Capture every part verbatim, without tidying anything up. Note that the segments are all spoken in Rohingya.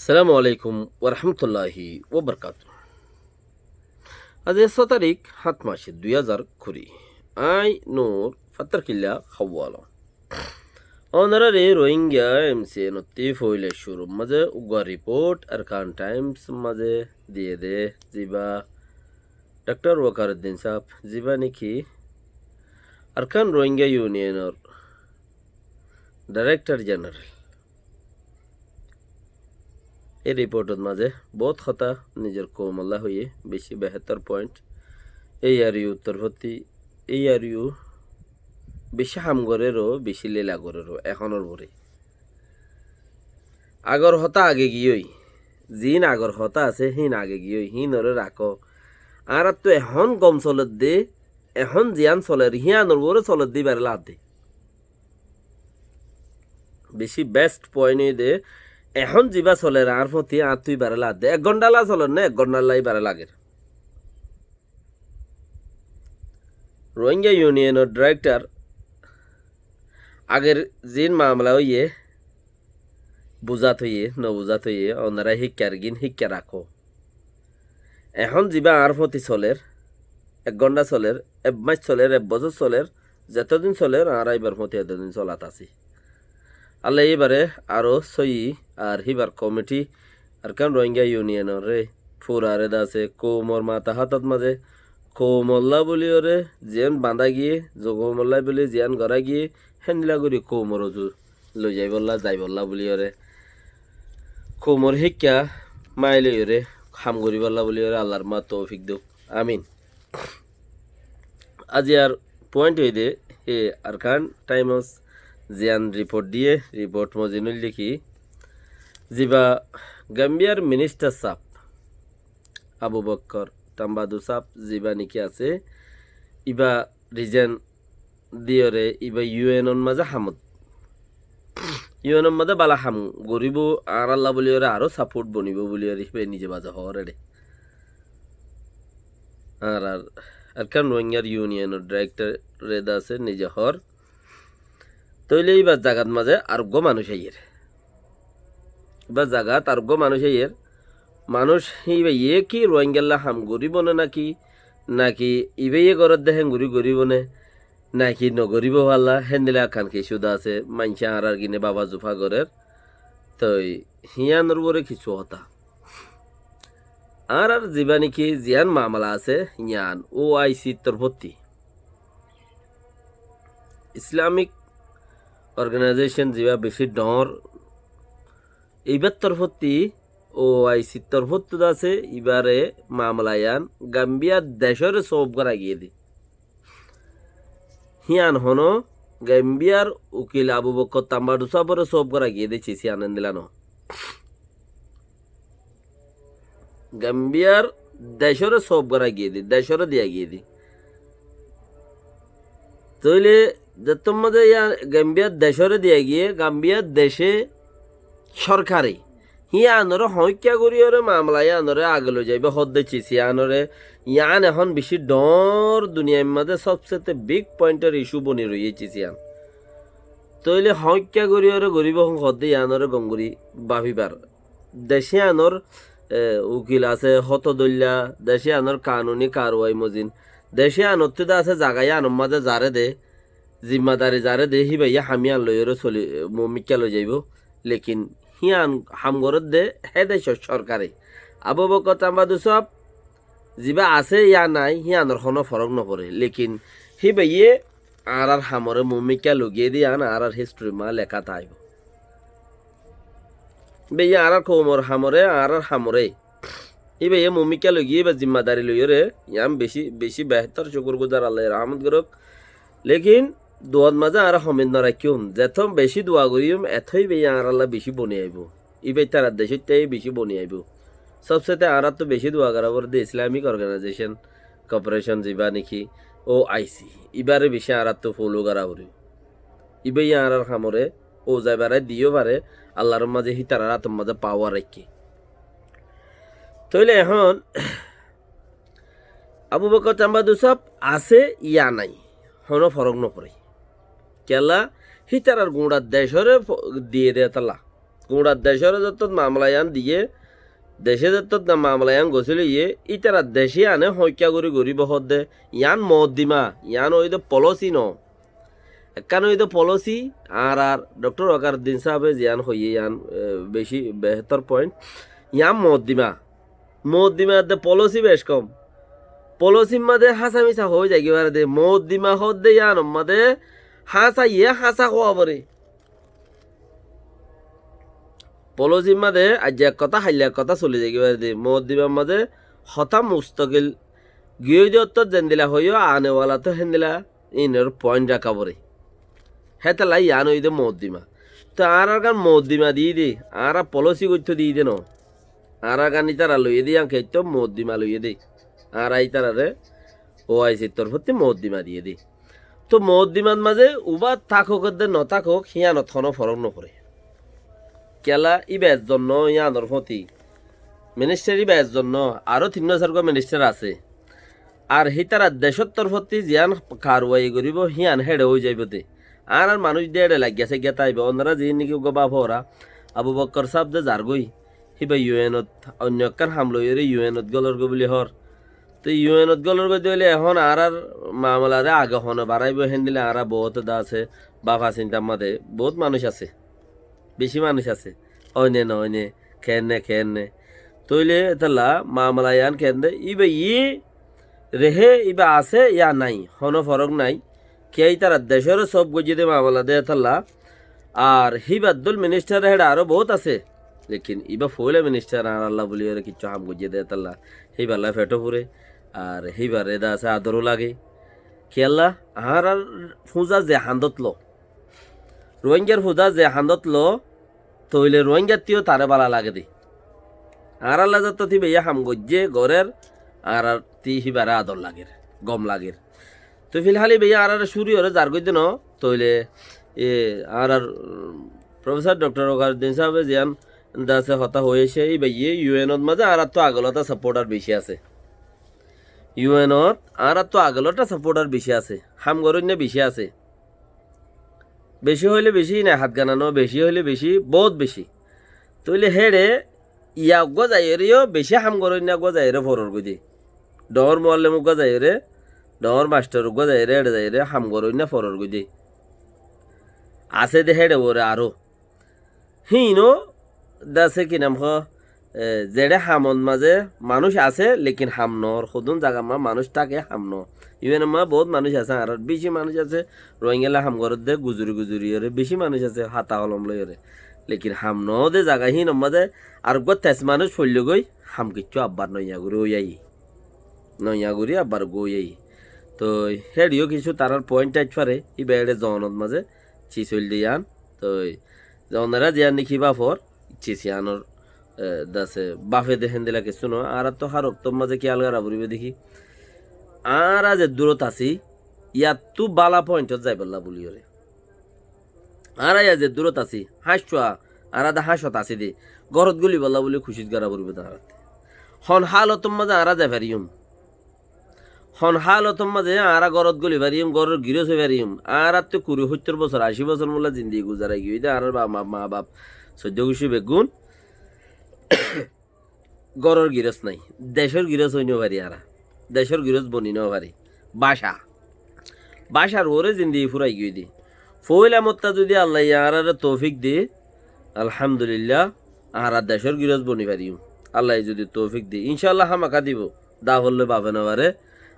Assalamu alaikum warahmatulláhi wabarakátuhu. Aijja só tarík, háñt mac, dui házar kuri. Añí Nur, Fattarkilla Háwala. Ónorare Rohingya M C N ottú foila cúrur mazé uggwá report Arakan Times mazé diyé dé, zibá Daktor Wakaruddin sáb, zibá niki Arakan Rohingya Union or Director General. Ei report ot mazé bout hotá nizor koumolla hoiyé, beci behétor point. A R U torfóttu, A R U beci ham gorér ó, beci leela gorér ó, ehónor uore. Agor hotá age giyói, ziín agor hotá asé, híin age giyói, híinoré rakó. Añáráttu ehón gom soler dé, ehón ziyán soler, híanor uore soler dé íbaré laadde. Beci best point óilde, ehón zibá soler añár fóti, añáttu íbaré laadde. Ek gonthalla soler né, ek gonthalla íbaré lager. Rohingya Union or director ager ziín mamala óiye, buzát óiye, no buzát óiye, ónora híkkar gín híkka rakó. Ehón zibá añár fóti soler, ek gonthá soler, ek mac soler, ek bosór soler, zetodin soler, añára íbar fóti etodin solat así. Allaye íbaré aró sóiyi ar híbar komiti Arakan Rohingya Union oré furaré dase koumor matahátot mazé koumolla bóliyoré ziyán bañdá giyé, zo koumolla bóli ziyán gorá giyé, héndilla gorí koumor uzu loi zaibolla, zaibolla bóliyoré, koumor híkka mailoiyoré ham goríbolla bóliyoré Allar ma toufik douk. Amin. Aijjar point óilde, he Arakan Times ziyán report diyé, report mozin óilde ki, zibá Gambiyar minister sáb, Abu Bakkar Tambadu sáb, zibá niki asé, íba resign diyoré, íba U N or mazé hamot, U N or mazé bála ham goríbo, añáralla bóliyoré aró support bonibó bóliyoré íba nize mazé hoór ere. Añárar Arakan Rohingyar Union or director re dase nize hoór. Tóile íbar zagat mazé areggúa manúic aiyér. Íbar zagat areggúa manúic aiyér. Manúic híbaye ki Rohingyalla ham goríbo né náki, náki íbaye gorédde héngorí goríbo né, náki nogoríbo falla, héndilla ekkán kissú dase, maincé añárar gine baba zufa gorér. Toi híanor uore kissú hotá. Añárar zibá niki ziyán mamala asé, yián O I C torfóttu, Islamic Organization zibá beci dhoóñr, íbar torfóttu, O I C torfóttu dase, íbare mamala yián Gambiya decóre sóof gorá giyé dé. Hían honó Gambiyar ukil Abu Bakkar Tambadu sábore sóof gorá giyé dé, cis yián endilla no. Gambiyar decóre sóof gorá giyé dé, decóre diya giyé dé. Tóile zettót mazé yián Gambiyar decóre diya giyé, Gambiyar dece sorkare híanore hoóñikka goríyoré mamala yíanore age loi zaibá hoódde cis yíanore, yían ehón bicí dhoóñr duniyair mazé sobsete big pointor issue boni roiyé cis yían. Tóile hoóñikka goríyoré goríbo hoódde yíanore gom gorí báfibar. Dec yíanor, e, ukil asé hoto dóilla, dec yíanor kanuni karwai mozin, dec yíanottú de asé zaga yíanor mazé zaré de, zimmadari zaré de, híbayé ham yían loiyóre soli, mumikká loi zaibó. Lekin híyan ham gorédde hé decor sorkare. Abu Bokor Tambadu sáb zibá asé yá nai, híyanor honó forók noforé. Lekin híbayé añárar hamoré mumikká loi giyé de yían añárar history ma leká táibo. Híbayé añárar koumor hamoré, añárar hamoré. Íbayé mumikká loi giyé, íba zimmadari loiyóre, yián bicí, bicí behétor, cukur guzar, Allaye rahámot gorók. Lekin duat mazé añára homit noraikkum, zetó bicí dua goríyum, etó íbayé añáralla bicí boni aibó. Íba ítarar decóttu bicí boni aibó. Sobsete añárattú bicí dua gorá foribó de Islamic Organization Cooperation zibá niki O I C. Íbaré bicí añárattú follow gorá foribó. Íbayé añárar hamoré ou zaibarai diyó fare, Allar mazé hítarar átor mazé power raikké. Tóile ehón Abu Bokor Tambadu sáb asé yá nai, honó forók noforé. Kiyólla hítarar guñçar decóre fo-, diyé de tálla. Guñçar decóre zettót mamela yián diyé, decé zettót mamela yián gosíl óiye, ítarar dec yíane hoikká gorí goríbou hoódde, yián moddima, yián óilde polósi noó. Ekkán óilde polósi, añárar Doktor Wakaruddin sábe ziyán hoiyé yián, e, bicí behétor point, yián moddima. Moddima edde polósi bec kom. Polósir mazé háñsa mísa hoói zaigói fare dé, moddima hoódde yiánor mazé háñsaye háñsa hoó foré. Polósir mazé aijja ek hotá, hailla ek hotá soli zaigói fare dé. Moddimar mazé hotá mustokil giyói de ottót zendila hoiyó, anewalat ó héndila, inor point raká foré. Hétolla yián óilde moddima. Toi añárar gán moddima diyé dé, añára polósi goittó diyé dé noó. Añárar gán ítara loiyé dé, yián kettó moddima loiyé dé. Añára ítararé O I C r torfótti moddima diyé dé. Toi moddimat mazé uibá tákok edde no tákok, híyanot honó forók no foré. Kiyólla íba ezzon no, híyanor fóti ministar íba ezzon no, aró tinnúa sairgúa ministar asé. Ar hítarar decór torfótti ziyán karwai goríbou, híyan héçe ói zaibou dé. Añárar manúic dé héçe laiggá saigga táiba, ónora ziín néki uggúa báfora, Abu Bokkor sáb de zargói, híba U N ot oinno ekkán ham loiyóre U N ot gólorgói buli hoór. Te U N ot gólorgói de óile ehón añárar mamelaré age hone baráibou, héndilla añára boóut de asé, báfa sintar mazé boóut manúic asé, bicí manúic asé, óine noóine, keénne keénne. Tóile étalla mamela yián keénde, íba yí rehé, íba asé ya nái, honó forók nái. Kiyá ítarar decóre sóf goijjé dé mamela de étalla. Ar híbar dóil ministar héçe aró boóut asé. Lekin íba foóila ministar añáralla buliyóre kiccú ham goijjé dé étalla. Híballa feṭó fure. Ar híbaré de asé adoró lage. Kiyólla añárar fúza ze handót lo, Ruáingar fúza ze handót lo, tóile Ruáingattú yó taré bála lage dé. Añáralla zettót íbayé ham goijjé gorér, añárattú híbaré ador lager, gom lager. Toi filhál íbayé añáráre cúriyóre zargói de noó, tóile, e, añárar, um, Profesor Doktor Wakaruddin sábe ziyán de asé hotá hoói aicé, íbayé U N ot mazé añáráttu agolóta sapóthar bicí asé. U N ot añáráttu agolóta sapóthar bicí asé, ham goróinna bicí asé. Bicí hoilé bicí, ine hát gana noó, bicí hoilé bicí, boóut bicí. Tóile héçe ya uggúa zaiyóre yó bicí ham goróinna uggúa zaiyóre foror goi dé. Dhoóñr muallem uggúa zaiyóre, dhoóñr mastor uggúa zaiyóre, héçe zaiyóre ham goróinna foror goi dé. Asé dé héçe uore aró. Híin ó de asé ki nam hoó, e, zeçé hamot mazé manúic asé, lekin ham noór, hodún zagat ma manúic táke ham noó. U N ot ma boóut manúic asé, añárar bicí manúic asé, Ruáingalla ham gorédde guzuri guzuriyóre, bicí manúic asé, hata holom loiyóre. Lekin ham noó dé zaga híinor mazé ar uggúa tes manúic foillógoi, ham kiccú abbar noiya gorí ói aiyé. Noiya gorí abbar uggúa ói aiyé. Toi héçe yó kissú tarár point táit fare, íba héçe zonot mazé cis óilde yián. Toi Ze onora ziyán néki báfor, cis yíanor, e, de asé, báfe de héndilla kessú noó. Añáráttu hár októr mazé kiyál gorá foribóu dekí. Añára ze durót así, yíattú bála pointot zaibólla buliyóre. Añára yá ze durót así, háñccúa, añára de háñccot así de, górot gólibólla buli kucíc gorá foribóu de añárattú. Hon hálotór mazé añára zai fariyúm. Hon hálotór mazé añára górot góli fariyúm, góror girós ói fariyúm. Añáráttu kuri, hóittor bosór, ací bosór molla zindigi guzarai giyói dé, añárar ba-, ma-, ma-baf, soiddó guccí beggún góror girós nái. Decór girós ói nofari añára. Decór girós boni nofari. Báca. Bácar uore zindigi furai giyói dé. Foóila motta zudi Allaye añáráre toufik de, alhamdulillah, añára decór girós boni fariyúm. Allaye zudi toufik de, incálla hámaka dibou. Daf óile bafe nofaré,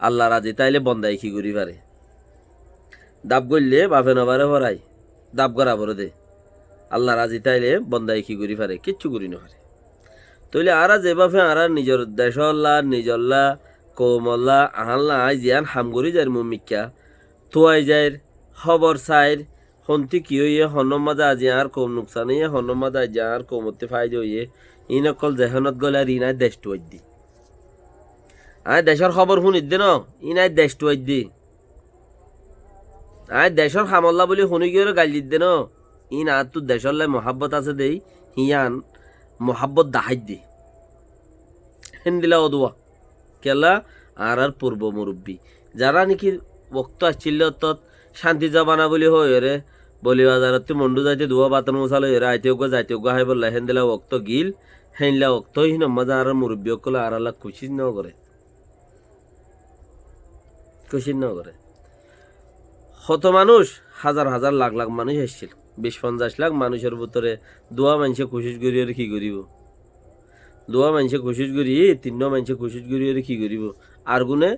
Allah razi táile bondaiki gorí faré. Daf goille bafe nofaré forai, daf gorá foré dé. Allah razi táile bondaiki gorí faré, kiccú gorí nofaré. Tóile añára ze bafe añára nizor decólla, nizolla, koumolla, añálla aññí ziyán ham gorí zair muúmikká, tuai zair, hóbor sair, Honti ki óiye, honnúa mazé aijja añár koum nuksan óiye, honnúa mazé aijja añár koumottú faida óiye, iín ókkol zehónot góli ar iín aññí dec tuaidde. Aññí decór hóbor fúnidde noó, iín aññí dec tuaidde. Aññí decór hamolla bóli hunígiyóre gail didde noó, iín añáttu decólla muhábbot asé dé, híyan muhábbot daháidde. Héndila óduwa. Kiyólla, añárár purbo murubbi, zará néki októ accíl dé ottót cánti zobana bóli hoóiyoré, Boli bazarottú Mondhu zaite duwá bátor musá loiyóre aite uggúa zaite uggúa háibolla héndilla októ gil, héndilla októ hínor mazé añárar murubbi ókkole añáralla kucíc nógore. Kucíc nógore. Hoto manúic, házar házar lak lak manúic aiccíl. Bic fonzaic lak manúicor bútore duwá maincé kucíc goríyore ki goríbo? Duwá maincé kucíc gorí, tinnúa maincé kucíc goríyore ki goríbo? Ar gune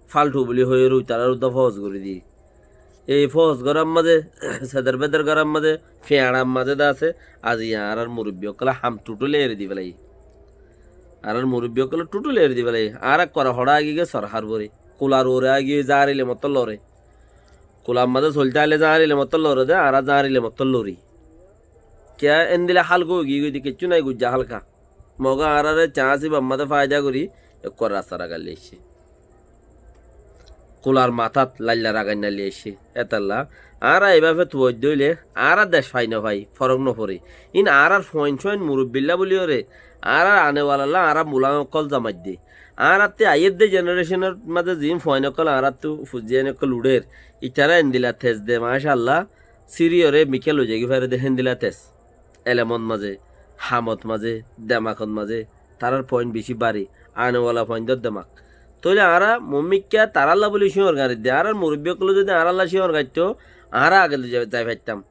faltu buli hoiyóre itarar uddá fóos gorí diyé. Ei fóos gorár mazé, seder beder gorár mazé, fiañçar mazé de asé, azi añárar murubbi ókkole ham tuthuli eri di félaiye. Añárar murubbi ókkole tuthuli eri di félaiye. Añára kora hoçá agi giyé sorhár bori. Kular uore agi zañárile mottor lore. Kular mazé soilté aile zañárile mottor lore de, añára zañárile mottor lori. Kiyá endilla hálka ói giyé goi de, kiccú nai, guijja hálka. Mogé añárare cañs ibá mazé faida gorí ekkúa rasta ragai loi aiccé. Kular matát lailla ragai nai loi aiccé. Hétolla añára eibáfe tuwaidde óile añára dec fai nofai, forók noforé. Ín añárar fuain suain murubbilla buliyóre añárar anewalalla añára mulam ókkol zamai de. Añárattú aiyér de jenerecónor mazé ziín fuain ókkol añárattú fuain ókkol uçér, itará endilla tes de, macállah, síriyóre mikká loi zaigói fare de héndilla tes. Elemot mazé, hamot mazé, demakot mazé, tarár fuain bicí bari, anewala fuaindór demak. Tóile añára muúmikká tarálla buli cíor gañri de, añárar murubbi ókkole zodi añárálla cíor gañitto, añára age zai, zai faittám.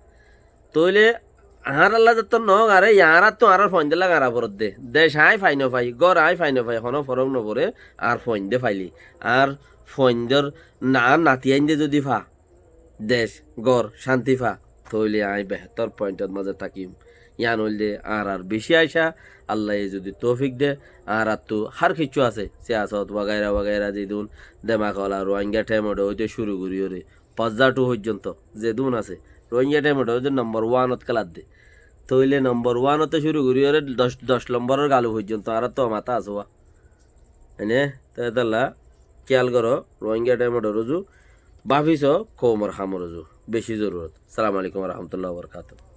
Tóile añárálla zettót no gañre, yá añáráttu añárár fuaindólla gañra foredde. Dec aññí fai nofai, gór aññí fai nofai, honó forók noforé, añár fuainde faile, añár fuaindór na-, añár nati ainde zodi fa, dec, gór, cánti fa, tóile aññí behétor fointot mazé tákim. Yían óilde añárar bicí acá, Allaye zodi toufik de, añáráttu hár kiccú asé, siyasot wagaira wagaira zedún, demak ola Rohingya Thaim Award óite cúru goríyore, Pazza thu foijjonto zedún asé, Rohingya Thaim Award óite nombor wanot kéladde. Tóile nombor wanottú cúru goríyore doc, doc lomboror galu foijjonto añáráttu matá asé wa. Ene, te hétolla kiyal goró, Rohingya Thaim Award or uzu, báfi so, koumor hamor uzu, bicí zorurot. Assalamu alaikum wa rahmatullahi wa barakatuhu.